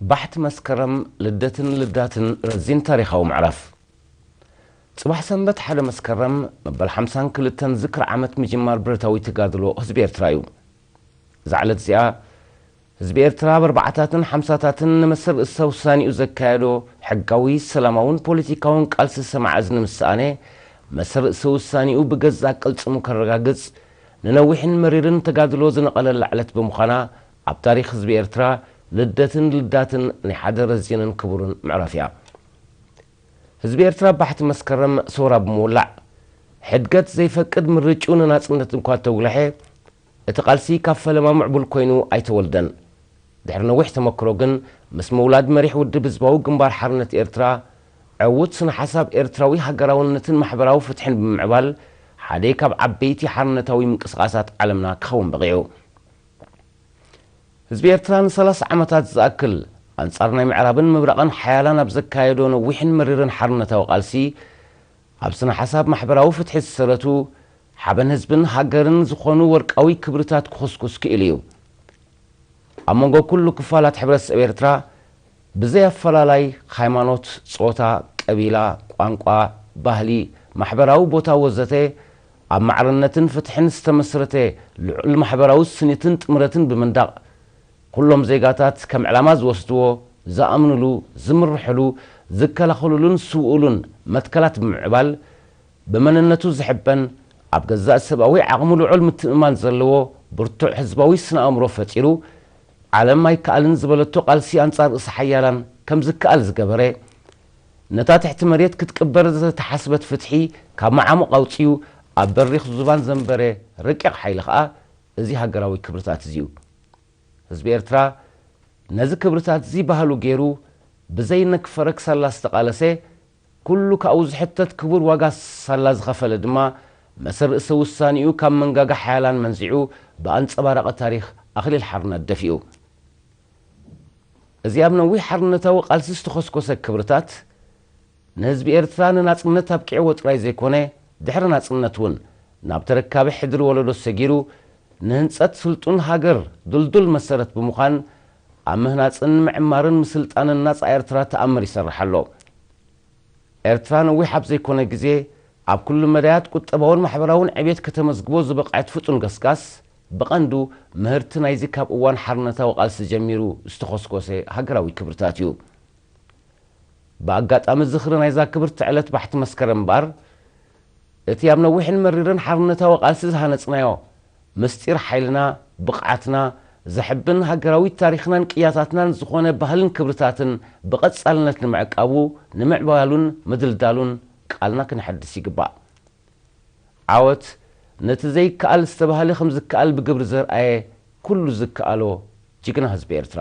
ባሕቲ መስከረም ልደትን ልዳትን ረዚን ታሪኻዊ ምዕራፍ። ጽባሕ ሰንበት ሓደ መስከረም መበል ሓምሳን ክልተን ዝክሪ ዓመት ምጅማር ብረታዊ ተጋድሎ ህዝቢ ኤርትራ እዩ። እዛ ዕለት እዚኣ ህዝቢ ኤርትራ ኣብ ኣርባዓታትን ሓምሳታትን ንመሰል ርእሰ ውሳኔኡ ዘካየዶ ሕጋዊ፣ ሰላማውን ፖለቲካውን ቃልሲ ሰማዕ እዝኒ ምስ ሰኣነ፣ መሰል ርእሰ ውሳኔኡ ብገዛእ ቅልጽሙ ከረጋግጽ ንነዊሕን መሪርን ተጋድሎ ዝነቐለላ ዕለት ብምዃና፣ ኣብ ታሪኽ ህዝቢ ኤርትራ ልደትን ልዳትን ናይ ሓደ ረዚንን ክቡርን ምዕራፍ እያ። ህዝቢ ኤርትራ ባሕቲ መስከረም ሰውራ ብምውላዕ፣ ሕድገት ዘይፈቅድ ምርጭኡ ንናጽነት እንኳ ተጉልሐ፣ እቲ ቃልሲ ካብ ፈለማ ምዕቡል ኮይኑ ኣይተወልደን። ድሕሪ ነዊሕ ተመክሮ ግን፣ ምስ ምውላድ መሪሕ ውድብ ህዝባዊ ግንባር ሓርነት ኤርትራ፣ ዕዉት ስነ ሓሳብ ኤርትራዊ ሃገራውነትን ማሕበራዊ ፍትሕን ብምምዕባል፣ ሓደ ካብ ዓበይቲ ሓርነታዊ ምንቅስቓሳት ዓለምና ክኸውን በቒዑ። ህዝቢ ኤርትራ ንሰላሳ ዓመታት ዝኣክል ኣንጻር ናይ ምዕራብን ምብራቕን ሓያላን ኣብ ዘካየዶ ነዊሕን መሪርን ሓርነታዊ ቃልሲ፣ ኣብ ስነ ሓሳብ ማሕበራዊ ፍትሒ ዝሰረቱ፣ ሓበን ህዝብን ሃገርን ዝኾኑ ወርቃዊ ክብርታት ክኹስኩስ ክኢሉ እዩ። ኣብ መንጎ ኩሉ ክፋላት ሕብረተሰብ ኤርትራ፣ ብዘይ ኣፈላላይ ሃይማኖት፣ ጾታ፣ ቀቢላ፣ ቋንቋ፣ ባህሊ፣ ማሕበራዊ ቦታ ወዘተ፣ ኣብ ማዕርነትን ፍትሕን ዝተመስረተ ልዑል ማሕበራዊ ስኒትን ጥምረትን ብምንዳቕ፣ ኩሎም ዜጋታት ከም ዕላማ ዝወስድዎ፣ ዝኣምኑሉ፣ ዝምርሕሉ፣ ዝከላኸሉሉን ዝስውኡሉን መትከላት ብምምዕባል፣ ብመንነቱ ዝሕበን፣ ኣብ ገዛእ ሰብኣዊ ዓቕሙ ልዑል ምትእምማን ዘለዎ ብርቱዕ ህዝባዊ ስነ ኣእምሮ ፈጢሩ፣ ዓለም ኣይከኣልን ዝበለቶ ቃልሲ ኣንጻር ርእሰ ሓያላን ከም ዝከኣል ዝገበረ፣ ነታ ትሕቲ መሬት ክትቅበር ዝተሓስበት ፍትሒ ካብ መዓሙቕ ኣውጺኡ ኣብ በሪኽ ዙባን ዘንበረ ረቂቕ ሓይሊ ከኣ እዚ ሃገራዊ ክብርታት እዚ እዩ። ህዝቢ ኤርትራ ነዚ ክብርታት እዚ ባህሉ ገይሩ ብዘይነክፈረ ክሳላ ዝተቓለሰ፣ ኩሉ ካብኡ ዝሕተት ክቡር ዋጋ ሳላ ዝኸፈለ ድማ፣ መሰል ርእሰ ውሳኔኡ ካብ መንጋጋ ሓያላን መንዚዑ ብኣንጸባራቒ ታሪኽ ኣኽሊል ሓርነት ደፊኡ። እዚ ኣብ ነዊሕ ሓርነታዊ ቃልሲ ዝተኾስኮሰ ክብርታት፣ ንህዝቢ ኤርትራ ንናጽነት ኣብቂዕዎ ጥራይ ዘይኮነ፣ ድሕሪ ናጽነት እውን ናብ ተረካቢ ሕድሪ ወለዶ ሰጊሩ፣ ንህንጸት ስልጡን ሃገር ድልዱል መሰረት ብምዃን፣ ኣብ ምህናጽን ምዕማርን ምስልጣንን ናጻ ኤርትራ ተኣምር ይሰርሕ ኣሎ። ኤርትራ ነዊሕ ኣብ ዘይኮነ ግዜ፣ ኣብ ኩሉ መዳያት ቁጠባውን ማሕበራውን ዕቤት ከተመዝግቦ ዝበቕዐት ፍጹም ገስጋስ፣ ብቐንዱ ምህርቲ ናይዚ ካብ እዋን ሓርነታዊ ቃልሲ ጀሚሩ ዝተኾስኮሰ ሃገራዊ ክብርታት እዩ። ብኣጋጣሚ ዝኽሪ ናይዛ ክብርቲ ዕለት ባሕቲ መስከረም እምበኣር፣ እቲ ኣብ ነዊሕን መሪርን ሓርነታዊ ቃልሲ ዝሃነጽናዮ፣ ምስጢር ሓይልና፣ ብቕዓትና፣ ዘሕብን ሃገራዊ ታሪኽናን ቅያታትናን ዝኾነ ባህልን ክብርታትን ብቐጻልነት ንምዕቃቡ፣ ንምዕባሉን ምድልዳሉን ቃልና ክነሐድስ ይግባእ። ዓወት ነቲ ዘይከኣል ዝተባህለ ከም ዝከኣል ብግብሪ ዘርኣየ ኩሉ ዝከኣሎ ጅግና ህዝቢ ኤርትራ።